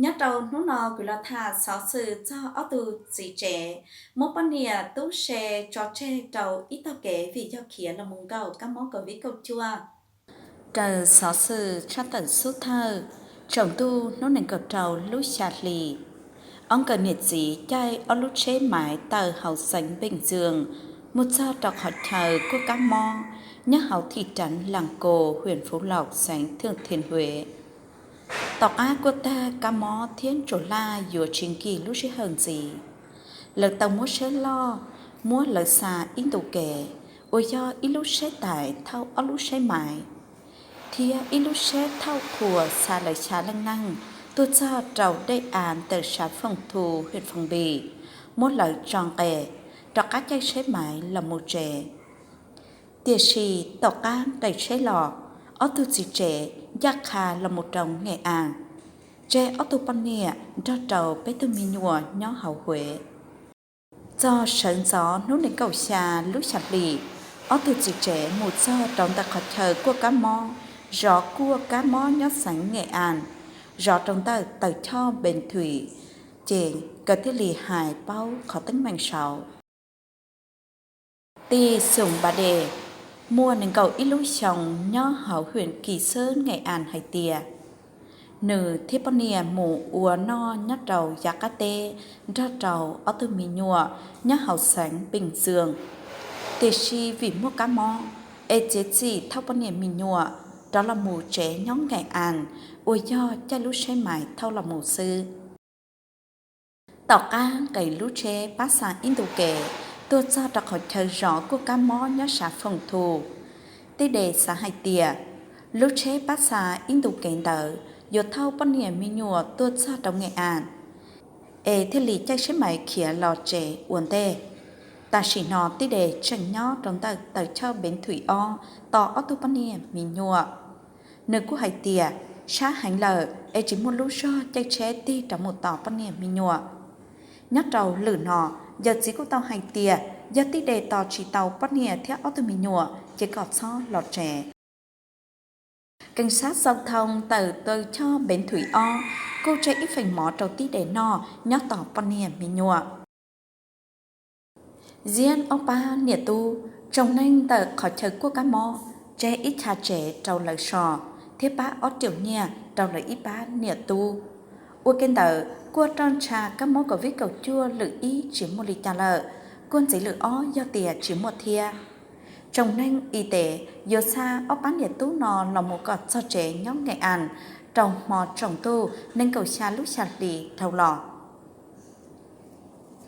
Nyob rau hnub no kuv los tham xov xwm txog ob tug txiv tsev muab poj niam tub se tso tseg rau ib tog kev vim yog khiav los mus nkaum kab mob COVID kaum cuaj. Raws xov xwm tshaj tawm xub thawj, tsaus ntuj hnub nees nkaum rau lub xya hli, ob nkawm niam txiv caij ob lub tsheb maiv tawm hauv xeev Bình Dương mus txog rau qhov chaw kuaj kab mob nyob hauv thim teev Lăng Cô, huyện Phú Lộc, xeev Thừa Thiên Huế. Tom qab kuaj tag kab mob thiab ntsuas laj yuav tsis nkim lub sij hawm ntxiv, lawv tau muab tsheb loj muab lawv xa ib ntu kev uas yog ib lub tsheb tais thauj ob lub tsheb maiv, thiab ib lub tsheb thauj qhuas xa lawv xya leej neeg tuaj txog rau dej av ntawm xã Phong Thu, huyện Phong Bì, muab lawv tso nqes rov qab caij tsheb maiv los mus tsev. Tiam sis tom qab nqes tsheb los, ob tug txiv tsev ncaj qha los mus rau Nghệ An, tseg ob tug poj niam nrog rau peb tug me nyuam nyob hauv Huế. Txog sawv ntxov hnub nees nkaum xya lub xya hli, ob tug txiv tsev mus txog rau ntawm qhov chaw kuaj kab mob, zov kuaj kab mob nyob xeev Nghệ An, zov rau ntawm taw choj Bến Thủy, ces nkawd thiaj li hais paub qhov teeb meem saud. Tij Xum Ba De, muaj nees nkaum ib lub xyoo, nyob hauv huyện Kỳ Sơn, Nghệ An hais tias, nws thiab poj niam mus ua noj nyob rau yav qab teb nrog rau ob tug me nyuam nyob hauv xeev Bình Dương, tiam sis vim muaj kab mob es txiav txim thauj poj niam me nyuam rov los mus tsev nyob Nghệ An uas yog caij lub tsheb maiv thauj los mus xwb. Tom qab nqes lub tsheb pab xa ib ntu kev tuaj txog rau qhov chaw zov kuaj kab mob nyob xã Phong Thu, Tij De xav hais tias lub tsheb pab xa ib ntu kev ntawd yuav thauj poj niam me nyuam tuaj txog rau Nghệ An, es thiaj li caij tsheb maiv khiav los tsev ua ntej. Tam sim no Tij De tseem nyob rau ntawm taw choj Bến Thủy ob tos ob tug poj niam me nyuam. Nws kuj hais tias sab heev lawm es tsis muaj lub zog caij tsheb tig rov mus tos poj niam me nyuam. Nyob rau lwm no, yawm txiv kuj tau hais tias yog Tij De tos tsis tau poj niam thiab ob tug me nyuam ces kom txhob los tsev. Kees xab xau thoo ntawm taw choj Bến Thủy ob kuj tseg ib feem mov rau Tij De noj nyob tos poj niam me nyuam. Ziab ob pab niam tub, tsoom neeg ntawm qhov chaw kuaj kab mob tseg ib chav tsev rau lawv so thiab pab ob riaum nyiaj rau lawv ib pab niam tub. Ua ke ntawd kuaj roj ntsha kab mob COVID kaum cuaj lwm ib tsis muaj li cas lawm, kuaj ntxiv lwm ob yog tias tsis muaj thiab. Tsoom neeg Y Tế yuav xa ob pab niam tub no los mus kom txog tsev nyob Nghệ An rau hmo tsaus ntuj nees nkaum xya lub xya hli dhau los.